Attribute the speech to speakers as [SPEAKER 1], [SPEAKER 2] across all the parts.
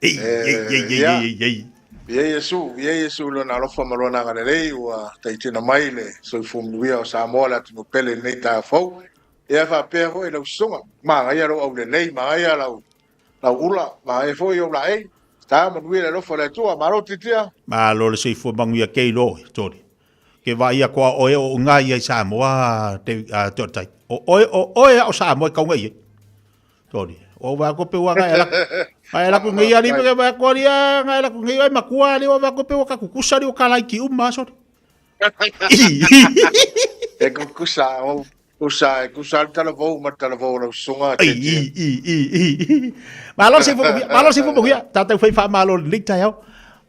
[SPEAKER 1] Ei, ei, ei, ei,
[SPEAKER 2] Ia.
[SPEAKER 1] ei, ei, ei.
[SPEAKER 2] Ia Iesu, ia Iesu lona alofa ma lona agalelei ua taitina mai le soifua manuia o Samoa le atunuu pele i lenei taeao fou. Ia faapea foi lau susuga, manaia lou aulelei, manaia lau lau ula, manaia foi ou laei. Taeao manuia le alofa o le Atua. Malo titia.
[SPEAKER 1] Malo le soifua manuia kei lo oe, Tony. Ke vaai atu a oe o uga ia i Samoa, te, a, To'otai. O oe, o oe a o Samoa i kaunga i ai. Tony. O vaai atu pe ua ngai ala. Ngai ala ku ngai ali pe vaai atu ali ngai ala ku ngai ai makua ali o vaai atu pe ua ka kukusa ali o ka laiki uma sorry.
[SPEAKER 2] E kukusa o kusa e kusa le talavou ma le talavou o lau susuga
[SPEAKER 1] I i i i i. Malo se fo malo se fo ia tātou whai whaamalo le nei taeao.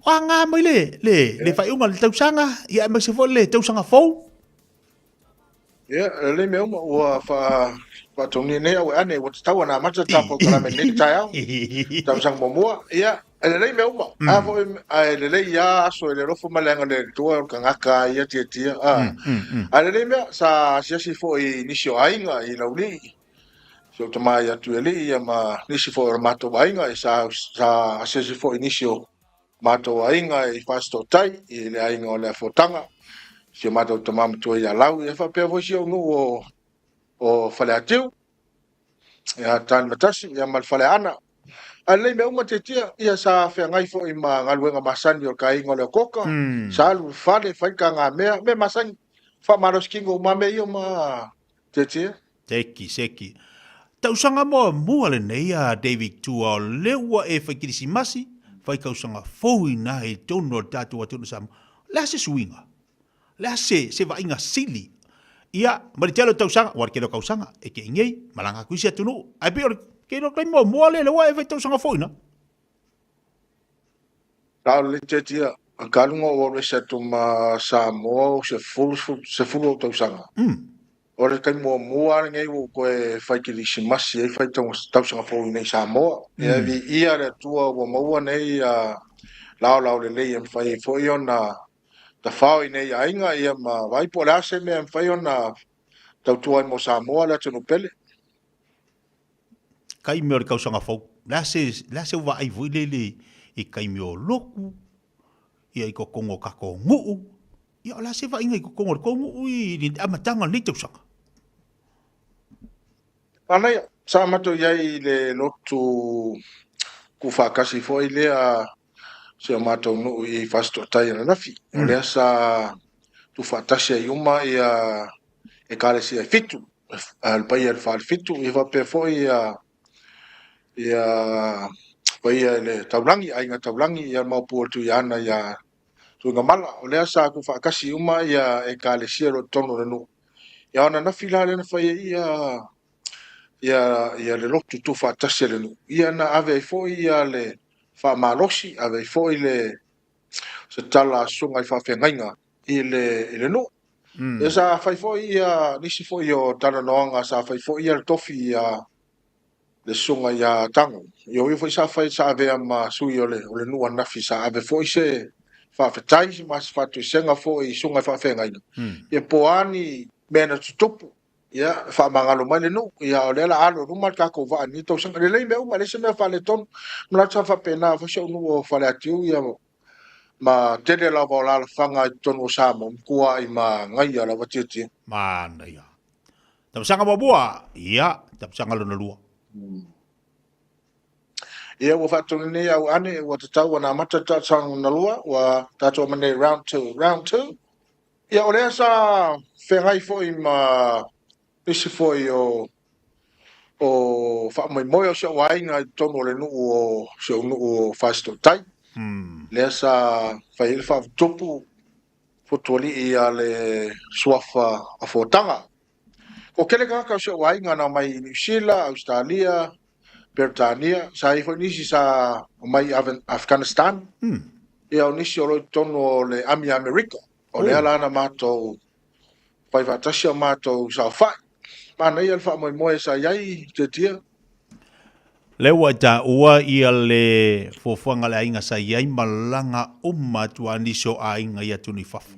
[SPEAKER 1] O a ngā mai le le le whaiunga le tausaga ia mai se fo le tausaga fou.
[SPEAKER 2] Ia, lelei mea uma, ua faatonuina nei au e ane, ua tatau ona amata ta polokalame i lenei taeao, tausaga muamua, ia, e lelei mea uma. A foi, ae lelei lava aso i le alofa ma le agalelei o le Atua, o le tagata lava ia tiatia, a. Ae lelei mea, sa asiasi foi i nisi o aiga i Laulii, si ou tama ia Tuialii ia ma nisi foi o le matou aiga, sa asiasi foi i nisi o matou aiga i Fasitootai, i le aiga o Leafuataga, si o matou tama matua ia Lau, ia faapea foi si ou nuu o, o Faleatiu, ia Tanematasi, ia ma le Faleaana. Ae lelei mea uma Tiatia, ia sa feagai foi ma galuega masani o le kaaiga o le okoka, sa alu i le fale, fai le kagamea, mea masani, faamalosi kino uma mea ia ma Tiatia.
[SPEAKER 1] Seki, seki. Tausaga muamua lenei a David Tua o lea ua e fai Kirisimasi, fai tausaga fou ina i totonu o le tatou atunuu Samoa. O le a se suiga? O le a se, se vaaiga sili? Ia, ma le tele o tausaga, ua le tele o tausaga, e te i nei, malaga atu i isi atunuu. Ae pei o le tele o taimi muamua lea, lea ua e fai tausaga fou ina.
[SPEAKER 2] Sa o le tiatia, talu ona ou alu ese atu ma Samoa o sefulu, sefulu ou tausaga. O le taimi muamua lava lenei ua ou toe fai kerisimasi ai, fai tausaga fou iinei i Samoa. Ia viia le Atua ua maua nei laolao lelei e mafai ai foi ona tafao i nei aiga ia ma vaai po o le a se mea e mafai ona tautua ai mo Samoa le atunuu pele.
[SPEAKER 1] Taimi o le tausaga fou, le a se, le a se vaai foi lele i taimi o lotu, ia i totonu o tatou nuu, ia o le a se vaaiga i totonu o le tou nuu i le amataga o lenei tausaga?
[SPEAKER 2] Manaia, sa matou i ai i le lotu tuufaatasi foi lea si o matou nuu i Fasitootai ananafi. O lea sa tuufaatasi ai uma ia Ekalesia e fitu, le paia i le Falefitu, ia faapea foi ia ia paia i le Taulagi, Aiga Taulagi, ia le Maopu o le Tuiaana ia Tuigamala. O lea sa tuufaatasi uma ia Ekalesia o lo o i totonu o le nuu. Ia o ananafi la lea na fai ai ia ia ia le lotu tuufaatasi a le nuu. Ia na ave ai foi ia le faamalosi, ave ai foi le se tala a susuga i faafeagaiga i le i le nuu. Ia sa fai foi ia nisi foi o talanoaga, sa fai foi ia le tofi ia le susuga ia Tago. Ia o ia foi sa fai sa avea ma sui o le o le nuu ananafi, sa ave foi se faafetai ma se faatoesega foi i susuga i faafeagaiga. Ia po o a ni mea na tutupu, ia faamagalo mai le nuu. Ia o lea o le a alo i luma le tatou vaa i lenei tausaga. Lelei mea uma, e leai se mea faaletonu. Manatu sa faapena foi si ou nuu o Faleatiu ia ma tele lava o alaalafaga i totonu o Samoa, matuai manaia lava Tiatia.
[SPEAKER 1] Manaia. Tausaga muamua, ia, tausaga lona lua.
[SPEAKER 2] Ia, ua faatonu nei au ane, ua tatau ona amata le tausaga lona lua, ua tatou ama nei round two. Round two, ia o lea sa feagai foi ma nisi foi o o faamoemoe o si ou aiga i totonu o le nuu o si ou nuu o Fasitootai. Lea sa fai ai le faafutupu Fotualii a le suafa a Fotaga. Ua tele tagata o si ou aiga na omai i Niu Sila, Ausetalia, Peretania, sa i ai foi nisi sa omai i Afghanistan, ia o nisi o lo o i totonu o le Ami a Amerika. O lea la na matou fai faatasi a matou saofai. Manaia le faamoemoe sa i ai, Tiatia.
[SPEAKER 1] Lea ua e taua ia le fuafuaga a le aiga sa i ai malaga uma atu a nisi o aiga i atunuu i fafo.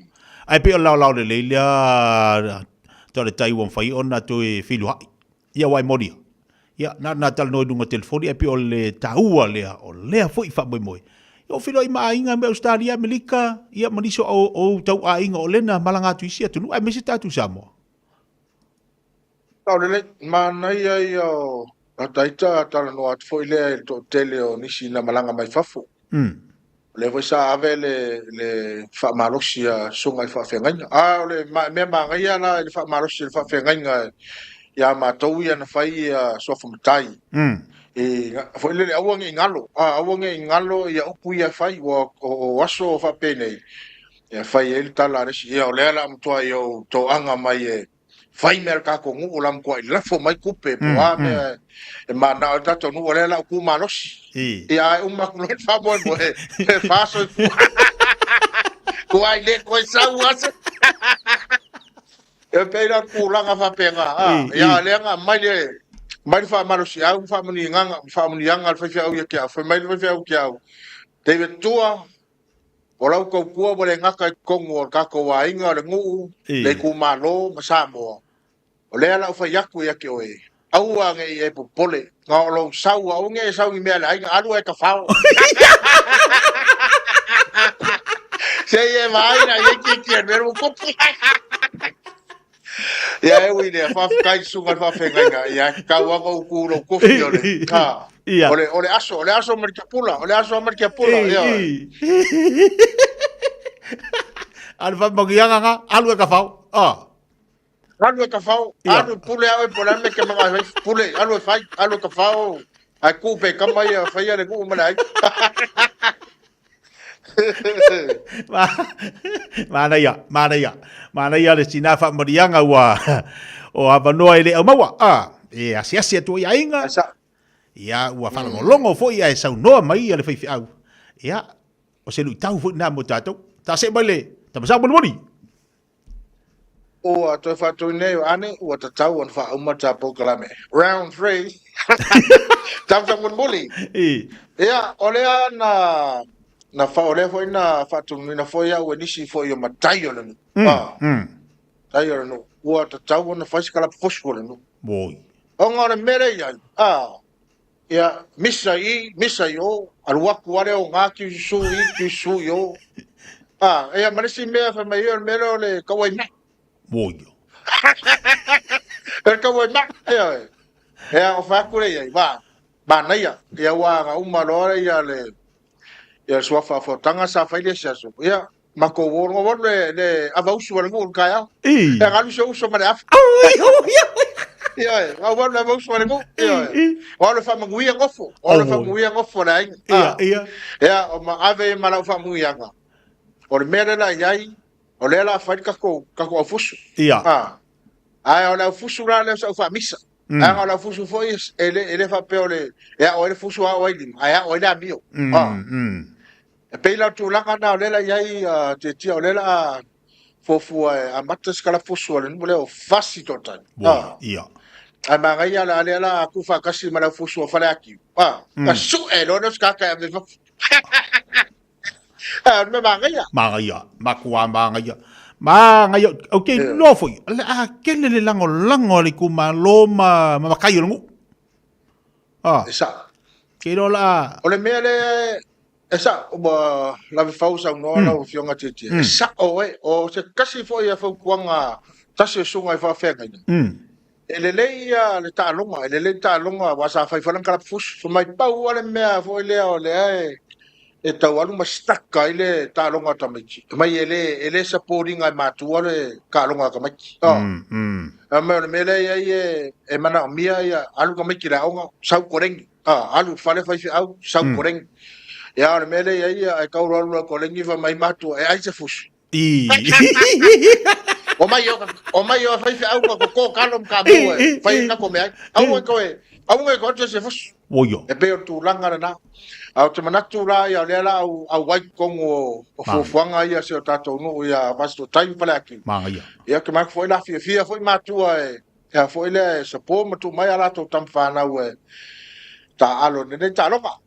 [SPEAKER 1] Ae pei o le laolao lelei lea Toaletai ua mafai ona toe feiloai. Ia aua e moni lava. Ia, na ona talanoa i luga o telefoni, ae pei o le taua lea o lea foi faamoemoe. Ia, o feiloai ma aiga mai Ausetalia, Amerika, ia ma nisi o ou tauaiga o lea na malaga atu i isi atunuu, aemaise tatou i Samoa.
[SPEAKER 2] Sao lelei, manaia ia o ita talanoa atu foi lea i le toatele o nisi na malaga mai fafo. O lea foi sa ave le, le faamalosi a susuga i faafeagaiga. A o le mea manaia la i le faamalosi o le faafeagaiga ia matou ia na fai ia suafa matai. E, foi lele, aua ne i galo, a, aua ne i galo ia upu ia e fai, ua o, o aso faapenei, e fai ai le tala a le isi, ia o lea la a matuai ou toaga mai e fai mea a le tatou nuu, o le a matuai lafo mai tupe, po o a mea e manao ai le tatou nuu, o lea la a ou tu malosi. Ia ae uma atu loa le faamoemoe, e fa soifua. Tuai le toe sau lava se. E pei la o le tulaga faapena, a, ia lea na aumai le, aumai le faamalosiau ma faamanuiaga, faamanuiaga a le faifeau ia te au. Fai mai le faifeau ia te au, David Tua, O lau tautua ua le gata i totonu o le tatou aiga, o le nuu, le itumalo ma Samoa. O lea la ou fai atu ia te oe, aua ne i e popole, na o lou sau, aua ne i e sau i ni mea a le aiga, alu e tafao. Se i e vaai la i ai tietie mea ua tupu. Ia e ui lea, faafetai i le susuga i le faafeagaiga, ia e tatau lava ona ou tu i lou tofi o le, a,
[SPEAKER 1] Ia.
[SPEAKER 2] o le, o le aso, o le aso ma le tiapula, o le aso ma le tiapula, ia.
[SPEAKER 1] A le faamanuiaga na, alu e tafao. Ah.
[SPEAKER 2] Alu e tafao,
[SPEAKER 1] Ia.
[SPEAKER 2] alu e pule a oe po o le a le mea e te manao e fai, pule, alu e fai, alu e tafao, ae tuu pea i tama ia faia le nuu ma le aiga.
[SPEAKER 1] Manaia, manaia, manaia le sina faamanuiaga ua o avanoa e le aumaua. Ah, e asiasi atu ai i aiga. Ia, ua faalogologo foi ae saunoa mai ia le faifeau. Ia, o se luitau foi lena mo tatou. Taasee mai le Tamasau molimoli.
[SPEAKER 2] Ua toe faatui nei o Ane, ua tatau ona faauma ta polokalame. Round 3. Tausaga mulimuli. Ia, o lea na na fa, o lea foi na faatonuina foi au e nisi foi o matai o le nuu. Ah, tai o le nuu. Ua tatau ona fai se kalapu fusu o le nuu.
[SPEAKER 1] Moi.
[SPEAKER 2] Ona o le mea lea i ai, ah, ia, misa i i, misa i o, alu atu lava lea o gā tiususu i, tiususu i o. Ah, ia, ma le isi mea fai mai o le mea lea o le tauai mai.
[SPEAKER 1] Moi.
[SPEAKER 2] O le tauai mai, ia, ia, o fai atu lea i ai, va, manaia, ia ua na uma loa ia le, ia le suafa afuataga sa fai le isi aso. Ia, matou o, o le, le avausu a le nuu i le taeao. Ia, galu se uso ma le afa. Ia, e, au le avausu a le nuu. Ia, e, o le faamanuia nofo. O le faamanuia nofo a le aiga.
[SPEAKER 1] Ia, ia.
[SPEAKER 2] Ia, o ma ave i ma lau faamanuiaga. O le mea lea la i ai, o lea la fai le tatou, tatou aufusu.
[SPEAKER 1] Ia.
[SPEAKER 2] Ah. Ae o le aufusu la lea o sa au faamisa. Ae o le aufusu foi e le, e le faapea o le, e ao ai le fusu ao ai lima, ae ao ai le amio. Ah. E pei la o le tulaga lena o lea la i ai uh, Tietia, o lea la a fuafua e amata se kalafusu a le nuu lea o Fasi Toatai.
[SPEAKER 1] Ah. Ia.
[SPEAKER 2] Ae manaia la lea la a tuufaatasi ma le aufusu o Faleatiu. Ah. Ka sue loa lea o se tagata e ave i fafo. Ah, o le mea manaia.
[SPEAKER 1] Manaia, matua manaia. Manaia, ou te iloa foi, o le a tele le lagolago a le itumalo ma, ma matai o le nuu.
[SPEAKER 2] Ah. E sao.
[SPEAKER 1] Te iloa la a...
[SPEAKER 2] O le mea lea e sao, ua lave fau saunoa lau Afioga Tietie. E sao e, o se tasi foi o fautuaga tasi o susuga i faafeagaiga. E lelei ia le taaloga, e lelei le taaloga aua sa fai foi lana kalapufusu. Fai mai pau lava le mea foi lea o lea e e tau alu ma stuck ai le taaloga a tamaiti. Fai mai e le e le support ina e matua le taaloga a tamaiti. Fai mai o le mea lea e i ai e e manaomia ia alu tamaiti i le aoga, sau koleni. Alu i le fale faifeau, sau koleni. Ia o le mea lea e i ai ia e tau alu loa i koleni fai mai matua e ai se fusu.
[SPEAKER 1] I.
[SPEAKER 2] Omai o, omai o faifeau ma koko kalo ma kamu e fai ka ko mea. Aua koe, aua koe atu se fusu.
[SPEAKER 1] Oio.
[SPEAKER 2] E pei o le tulaga lena. A ou te manatu la ia o lea la au auai totonu o, o fuafuaga ia a si o tatou nuu ia Fasitoouta ma Faleatiu.
[SPEAKER 1] Manaia.
[SPEAKER 2] Ia ou te manatu foi la fiafia foi matua e e a foi lea e support ma tuu mai a latou tama fanau e taaalo i lenei taaloga.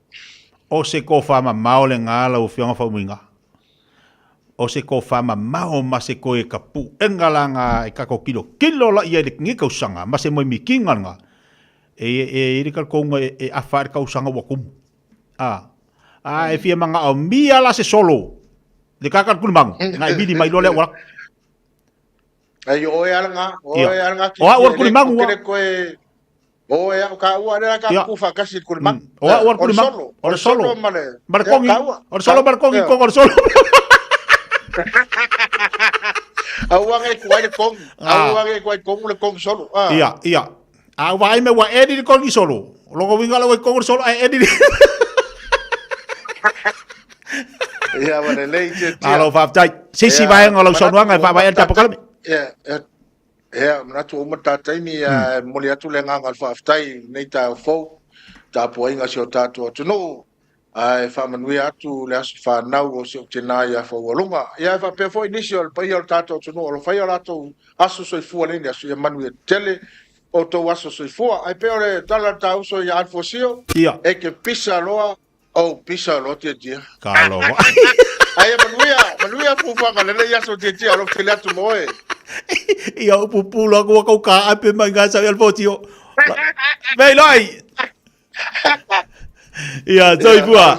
[SPEAKER 1] O se tofa mamao lena lau Afioga Faumuina. O se tofa mamao ma se toe kapuʻega la na e tatou tilotilo la i ai i lenei tausaga ma se moemitiga lena. E e i le talitonuga e e afa ai le tausaga ua tumu. A, a e fia manaomia la se solo le tagata o le Kulimagu, ona e vili mai loa lea ua lata.
[SPEAKER 2] Ai o oe lava lena, o oe lava lena
[SPEAKER 1] O au o le Kulimagu.
[SPEAKER 2] Tele koe o oe au ka ua lea ka ku faatasi i le Kulimagu.
[SPEAKER 1] O au o le Kulimagu. O le solo.
[SPEAKER 2] Ma le
[SPEAKER 1] ma le kongi. O le solo ma le kongi, kongi o le solo.
[SPEAKER 2] Aua ne i kuai le kongi. Aua ne i kuai kongu le kongi solo.
[SPEAKER 1] Ia, ia. A ua vaai mai ua edi le kongi solo. O lona uiga la ua i kongu le solo ae edi le...
[SPEAKER 2] Ia, ua lelei tiatia.
[SPEAKER 1] Malo faafetai. Se isi vaega o lau saunoaga e vaavaai ai le tatou polokalame.
[SPEAKER 2] Ia, ia, ia, manatu ua uma le ta taimi, ia, e momoli atu le agaga o le faafetai i lenei taeao fou, tapuaiga a si o tatou atunuu, ae faamanuia atu le aso fanau o si ou tina ia Faualuga. Ia e faapea foi nisi o le paia o le tatou atunuu o lo o faia o latou aso soifua i lenei aso, ia manuia tele outou aso soifua. Ae pei o le tala a le ta uso ia Alfosio,
[SPEAKER 1] Ia.
[SPEAKER 2] e te pisa loa, ou pisa loa Tiatia.
[SPEAKER 1] Talofa.
[SPEAKER 2] Ae ia manuia, manuia fuafuaga lelei aso Tiatia o lo o tele atu mo oe.
[SPEAKER 1] Ia upu loa ua kau ka ape mai ngā sau i Alfosio. Vei loi! Ia, soifua.